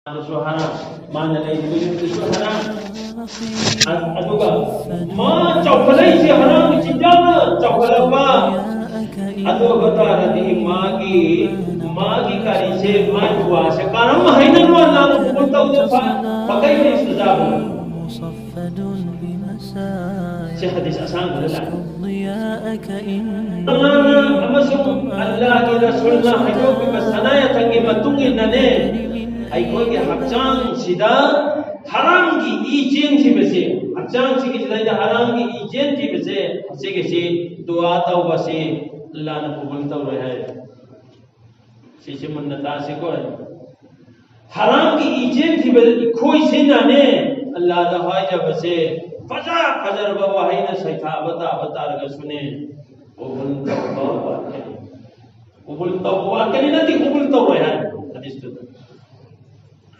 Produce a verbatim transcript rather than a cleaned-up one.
ꯁꯨ ꯍꯔꯥꯝ, ꯃꯥꯅ ꯂꯩꯔꯤꯕ ꯌꯨꯝꯗꯨꯁꯨ ꯍꯔꯥꯝ꯫ ꯑ-, ꯑꯗꯨꯒ ꯃꯥ ꯆꯥꯎꯈꯠꯂꯛꯏꯁꯦ ꯍꯔꯥꯝꯒꯤ ꯆꯤꯟꯖꯥꯛꯅ ꯆꯥꯎꯈꯠꯂꯛꯄ꯫ ꯑꯗꯨ ꯑꯣꯏꯕ ꯇꯥꯔꯗꯤ ꯃꯥꯒꯤ, ꯃꯥꯒꯤ ꯀꯔꯤꯁꯦ, ꯃꯥꯒꯤ ꯗꯨꯋꯥꯁꯦ ꯀꯔꯝ ꯍꯥꯏꯅ ꯂꯣꯟꯅ ꯀꯕꯨꯜ ꯇꯧꯗꯣꯏꯕ? ꯃꯈꯩ ꯂꯩꯁꯨ ꯆꯥꯕ꯫ ꯁꯤ ꯍꯗꯤꯁ ꯑꯁꯥꯡꯕꯗ ꯂꯥꯛꯏ꯫ ꯑꯜꯂꯥꯍꯅ ꯑꯃꯁꯨꯡ ꯑꯜꯂꯥꯍꯒꯤ ꯔꯁꯨꯜꯅ ꯍꯥꯏꯗꯣꯛꯈꯤꯕ ꯁꯅꯥ ꯌꯥꯊꯪꯒꯤ ꯃꯇꯨꯡ ꯏꯟꯅꯅꯦ, ꯑꯩꯈꯣꯏꯒꯤ ꯍꯛꯆꯥꯡꯁꯤꯗ ꯍꯔꯥꯝꯒꯤ ꯏ ꯆꯦꯟꯈꯤꯕꯁꯦ, ꯍꯛꯆꯥꯡꯁꯤꯒꯤ ꯁꯤꯗꯩꯗ ꯍꯔꯥꯝꯒꯤ ꯏ ꯆꯦꯟꯈꯤꯕꯁꯦ, ꯑꯁꯤꯒꯤꯁꯤ ꯗꯨꯋꯥ ꯇꯧꯕꯁꯤ ꯑꯜꯂꯥꯍꯅ ꯀꯕꯨꯜ ꯇꯧꯔꯣꯏ ꯍꯥꯏ꯫ ꯁꯤꯁꯤ ꯃꯨꯟꯅ ꯇꯥꯁꯤꯀꯣ꯫ ꯍꯔꯥꯝꯒꯤ ꯏ ꯆꯦꯟꯈꯤꯕ ꯑꯩꯈꯣꯏꯁꯤꯅꯅꯦ, ꯑꯜꯂꯥꯍꯗ ꯍꯥꯏꯖꯕꯁꯦ, ꯐꯖ ꯐꯖꯔꯕ ꯋꯥꯍꯩꯅ ꯁꯩꯊꯥꯕ ꯇꯥꯕ ꯇꯥꯔꯒꯁꯨꯅꯦ, ꯀꯕꯨꯜ ꯇꯧꯕ ꯋꯥꯠꯀꯅꯤ꯫ ꯀꯕꯨꯜ ꯇꯧꯕ ꯋꯥꯠꯀꯅꯤ ꯅꯠꯇꯦ, ꯀꯕꯨꯜ ꯇꯧꯔꯣꯏ ꯍꯥꯏ ꯍꯗꯤꯁꯇꯨꯗ꯫